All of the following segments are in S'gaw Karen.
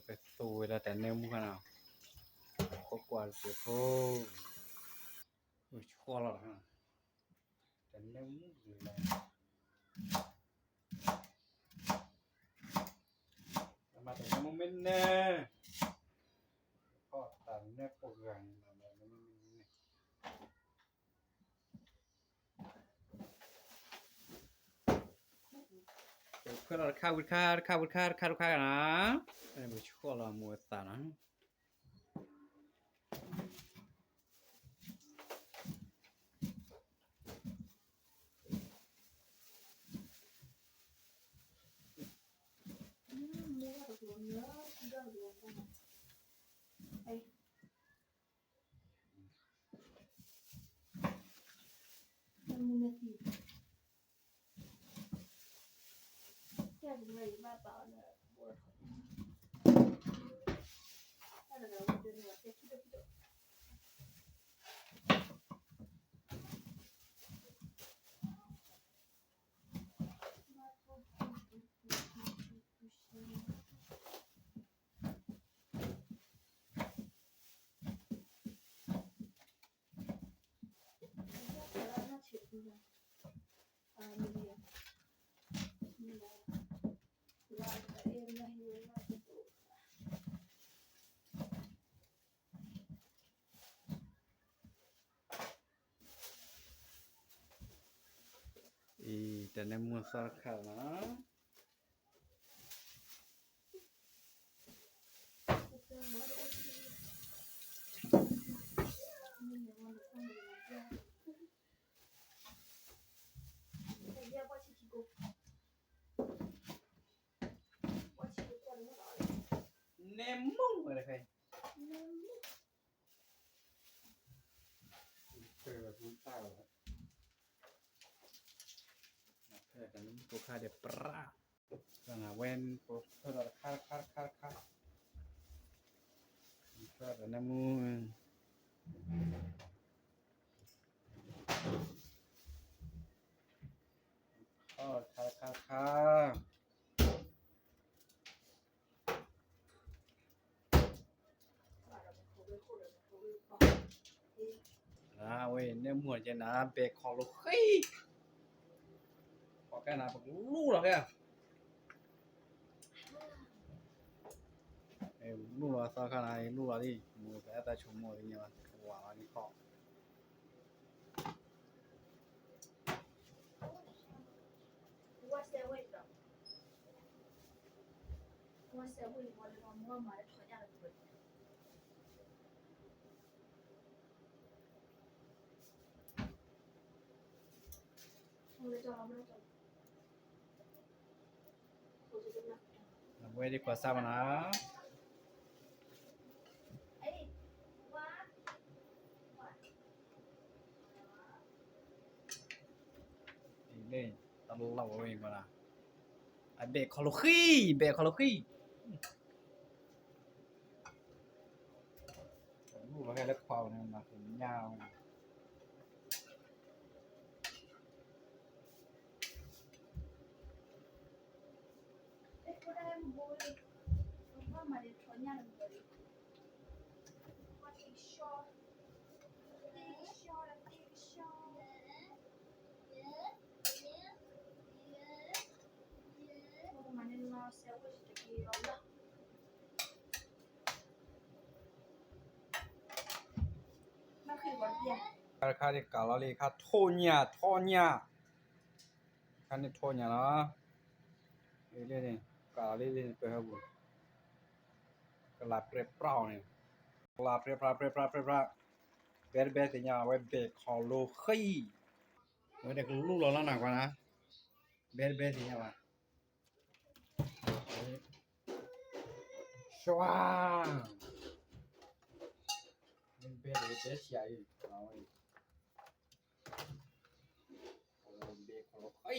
ပသူဝဲဒၣ်တၢ်နၢမူခါနီၤ, ကွၢ်ကွၢ်တစဲးဖိ, အိၣ်ဆှီလီၤတခါနီၤ, တၢ်နၢမူတဂ့ၤလီၤ, တၢ်မၤတၢ်နၢမူမ့ၢ်န့ၣ်, အီၣ်တၢ်နၢဖိဂၤန့ၣ်, ဖၢလီၤတခါဝံၤတခါ တခါဝံၤတခါ တခါတခါနီၤ, ပဆှီလီၤမူအသးနီၤ. အံၤ တၢ်နၢမူအသီတခါလီၤ. နၢမူဝဲတခါအံၤ, ဖိခါဒီးပြး, ဝဲဖိဖၢလီၤတခါတခါတခါတခါ, ဖိတၢ်နၢမူ, ဖိတခါတခါတခါ. အဝဲန့ၣ်မုၢ်ကဲနၤ ဘဲခီလိာ်ဃံ, ပှၤကဲနၤ ပကလူလီၤခဲ, လူလီၤသီခါနၤ လူလီၤလံ မုၢ်ပအဲၣ်သးဆိကမိၣ်သ့ၣ်ညါဘၣ် ဝၤလီၤန့ၣ်ခီ အဝဲဒ်ကွၢ်စၢ်မနၤ, တလီၤဝဲကွၢ်နၤ, အဘဲခီလိာ်ဃံ, ဘဲခီလိာ်ဃံ, လူလီၤဟဲလၢခွါန့ၣ် မၤသ့ၣ်ညါဝဲ ခါတခါန့ၣ်ကးလီၤလံ ခါထိၣ်ညၣ် ထီၣ်ညၣ်, ခါန့ၣ်ထိၣ်ညၣ်လီၤ, လၢန့ၣ် ကးလီၤလံလၢပဟဲပူၤ, ကလၤပြဲပြၣ်အီၤန့ၣ်, ကလၤပြဲပြၣ်ပြဲပြၣ်ပြဲပြၣ်, ဘဲတဘဲသ့ၣ်ညါဝဲဘဲခီလိာ်ဃံ, အဝဲဒၣ်ကလူလီၤလၢနၤကွၢ်နၤ, ဘဲတဘဲသ့ၣ်ညါဘၣ် ရှှါ, ဘဲတဘဲဆံးအံၤ, ဘဲခီလိာ်ဃံ.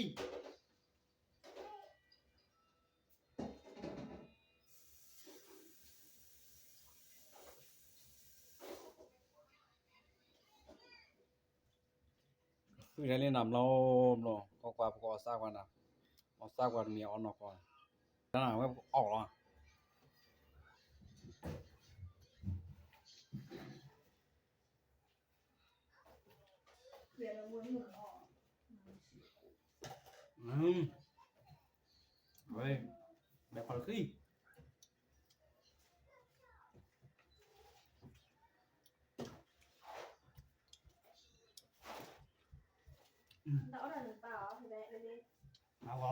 ဃုထဲလံနၤ ဘျီဘျီ ကွၢ်ကွၢ် ပကအီၣ်စၢ်ကွၢ်နၤ, အီၣ်စၢ်ကွၢ်တမံၤအီၣ်နီၢ်ကီၢ်, တၢ်နၤဝဲပကအီၣ်လီၤ, ဝဲ, ဘဲခီလၢဃံ, အဝါ,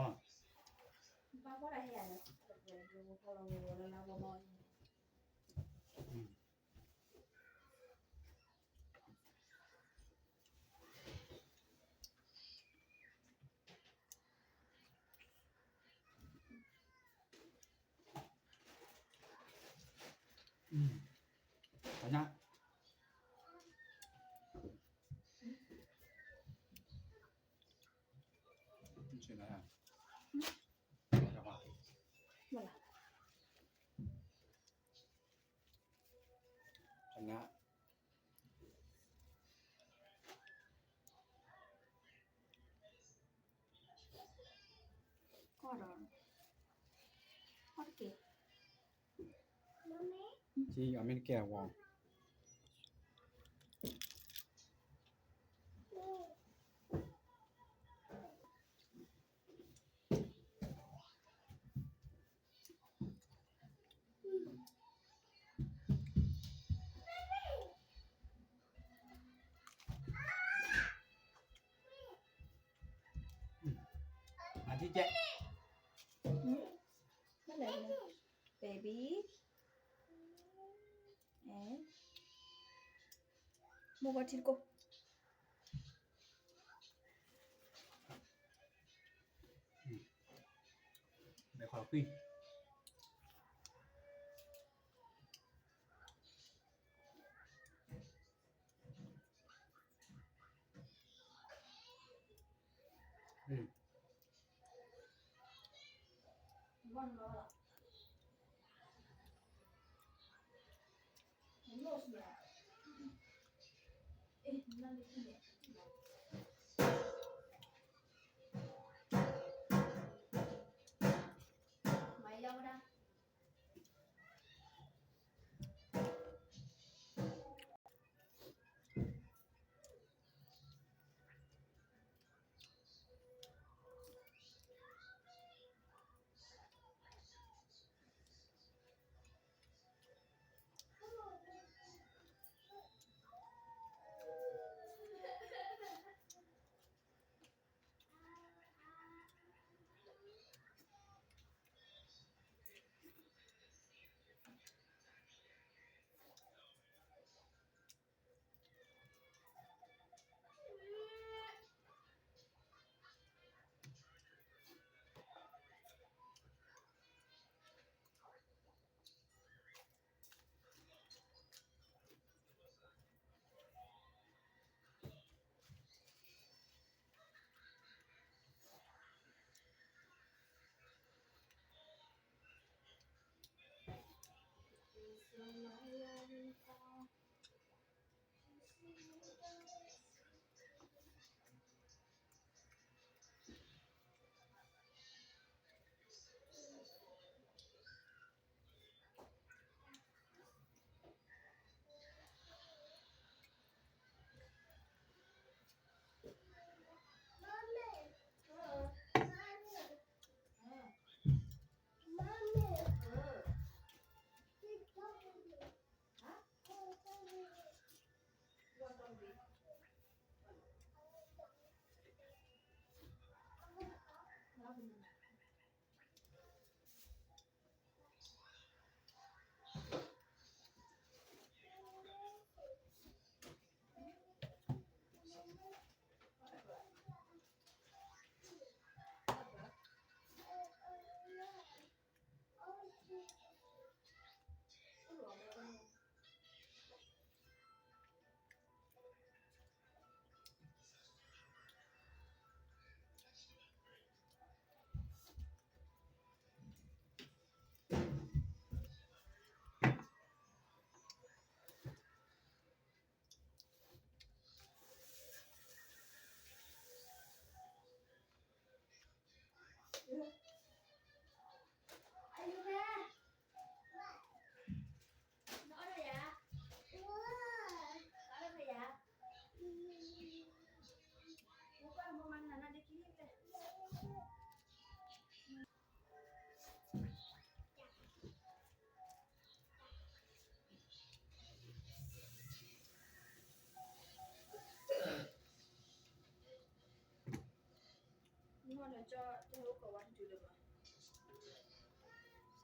အမ့ၢ်တကဲအဝါ မၤထံကဲ, baby, မိၢ်ပှၤထံတကိး, ဘဲခီလၢဃံ.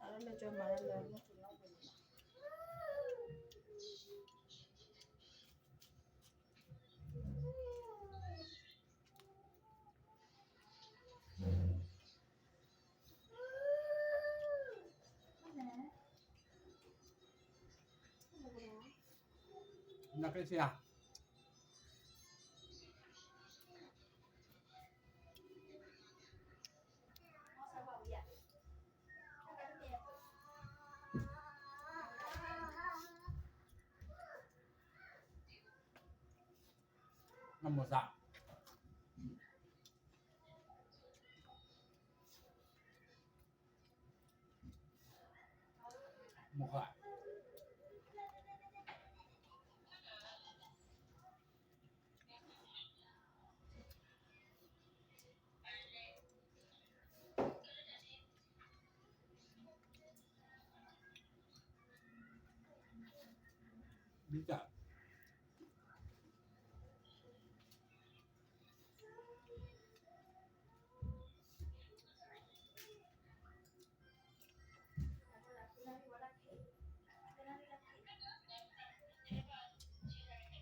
အလၢကမၤလၢ နကဆံးဧါ. နမိၢ်သး မိၢ်ဃါ ဘံၣ်တၢ်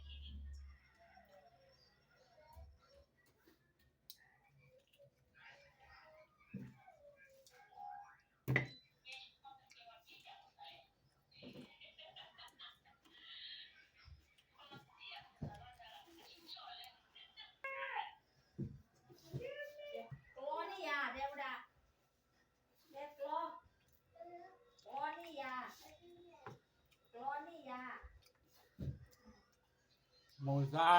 ကျီန့ၢ်ယၤ ဒဲဝဲဒၣ် ဒဲကျီ ကျီန့ၢ်ယၤ ကျီန့ၢ်ယၤ မိၢ်သး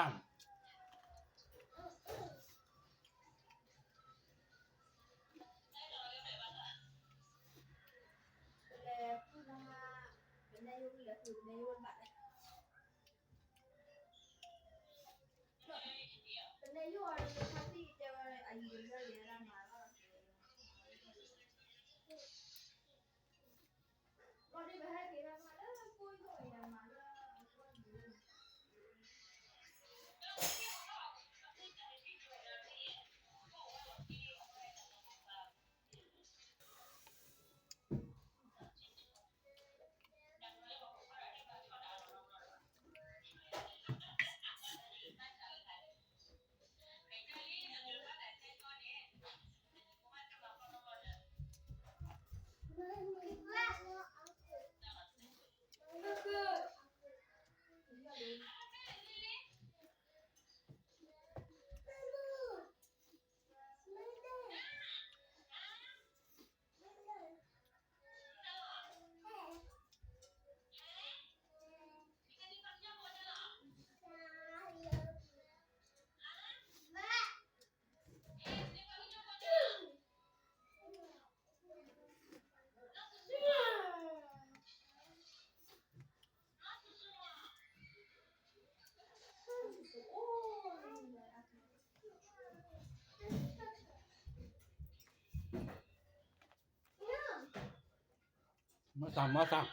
မၤသး မၤသး.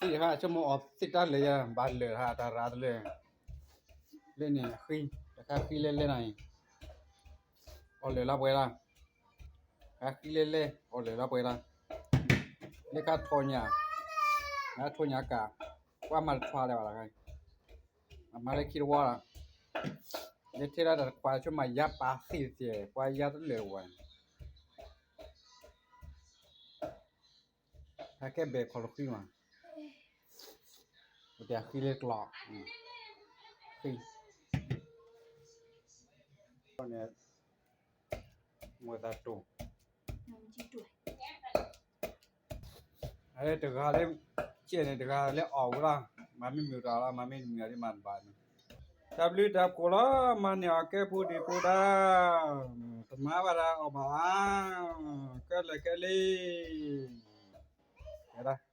အီၣ်ပသံၣ်ဟါ ဆိကမိၣ်အီၣ်သံၣ်တၢ်လၢာ်ယၤ ဘၣ်လၢာ်ဟါတၢ်ရၤတလၢာ် လၢန့ၣ်ဃံ တခါဃံလဲၣ်လဲၣ်နီၤအံၤ အီၣ်လၢာ်လၢပှဲၤလၢ တခါဃံလဲၣ်လဲၣ် အီၣ်လၢာ်လၢပှဲၤလၢ လၢခါထီၣ်ညါ ခါထီၣ်ညါကၢ် ကွၢ်မၤတထွါလၢၤဘၣ်လီၤ အမၤလၢခံတဝီလီၤ လၢထဲဒၣ်တၢ်တခွါဆိမးယါပာ်သံၣ်တစဲး ပှၤယါတလၢာ်ဝဲ ဟဲကဲဘဲၣ်ခီၣ်လီၤဃံမး ပတဲဃံလၢကျီ ဃံ န့ၣ် မိၢ်သးတိၢ် အ တဂၤလၢ ကဲန့ၣ် တဂၤလၢအီၣ်ဝဲလီၤ, မၤမ့ၢ်မုာ်တၢ်လီၤ, မၤမ့ၢ်တမုာ်အီၤဒ်မၤတဘၣ်န့ၣ်, တၢ်ဘျုးတၢ်ဖှိၣ်လီၤ, မၤန့ၢ်အီၤကဲဖိဒံးဖိဒါ, တမၤဘၣ်တၢ်အီၣ်ဘၣ်ဧါ, ကဲလဲၣ်ကဲလံ, ဝဲဒၣ်